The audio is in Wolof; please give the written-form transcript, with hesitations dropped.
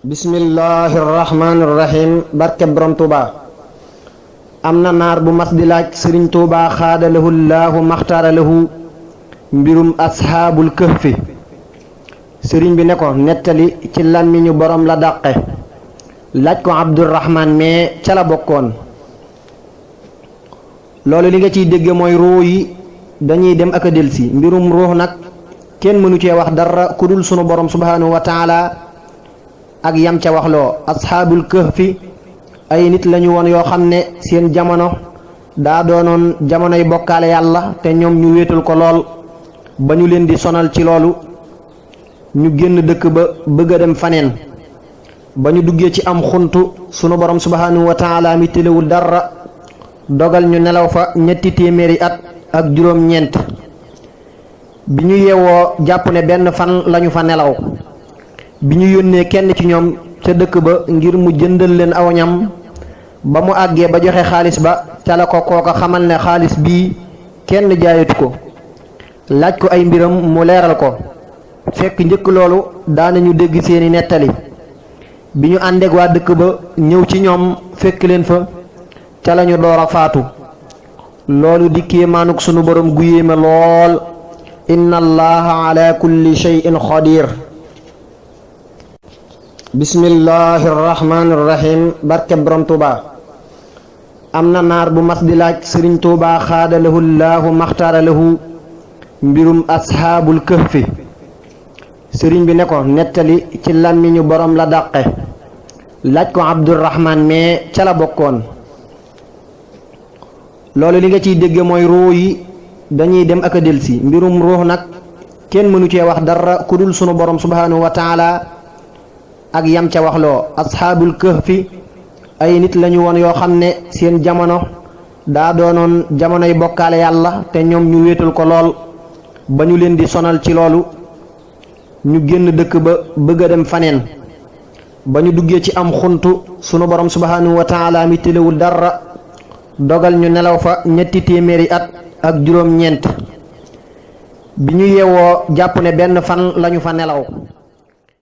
bismillahirrahmanirrahim. barke borom Tuuba. am na naar bu mas di laaj sëriñ Tuuba xaadalahu llaahu maxtaara lahu mbirum asxaabul kahfi. sëriñ bi ne ko nettali ci làmmiñu borom la dàqe. laaj ko Abdurahmaan mais ca la bokkoon. loolu li nga ciy dégge mooy ruu yi dañuy dem ak a delsi. mbirum ruux nag kenn mënu cee wax dara ku dul sunu borom subhaanahu wa taala ak yam ca waxloo. asxaabul kahfi ay nit lañu woon yoo xam ne seen jamono daa doonoon jamonoy bokkaale yàlla te ñoom ñu wéetal ko lool ba ñu leen di sonal ci loolu ñu génn dëkk ba bëgg a dem faneen. ba ñu duggee ci am xuntu sunu borom subhaanahu wa taala mi téléwul dara dogal ñu nelaw fa ñetti téeméeri at ak juróom-ñeent. bi ñu yeewoo jàpp ne benn fan lañu fa nelaw. bi ñu yónnee kenn ci ñoom ca dëkk ba ngir mu jëndal leen aw ñam ba mu àggee ba joxe xaalis ba ca la ko kooka xamal ne xaalis bii kenn jaayatu ko. laaj ko ay mbiram mu leeral ko. fekk njëkk loolu daanañu dégg seeni nettali. bi ñu àndeek waa dëkk ba ñëw ci ñoom fekk leen fa ca lañu door a faatu. loolu di kéemaanuk sunu borom gu yéeme lool. inna allaha ala kulli shay'in qadir. bismillahirrahmanirrahim. barke borom Tuuba. am na naar bu mas di laaj sëriñ Tuuba xaadalahu llaahu maxtaara lahu mbirum asxaabul kahfi. sëriñ bi ne ko nettali ci làmmiñu borom la dàqe. laaj ko Abdurahmaan mais ca la bokkoon. loolu li nga ciy dégge mooy ruu yi dañuy dem ak a delsi. mbirum ruux nag kenn mënu cee wax dara ku dul sunu borom subhaanahu wa taala ak yam ca waxloo. asxaabul kahfi ay nit lañu woon yoo xam ne seen jamono daa doonoon jamonoy bokkaale yàlla te ñoom ñu wéetal ko lool ba ñu leen di sonal ci loolu ñu génn dëkk ba bëgg a dem faneen. ba ñu duggee ci am xuntu sunu borom subhaanahu wa taala mi téléwul dara dogal ñu nelaw fa ñetti téeméeri at ak juróom-ñeent. bi ñu yeewoo jàpp ne benn fan lañu fa nelaw.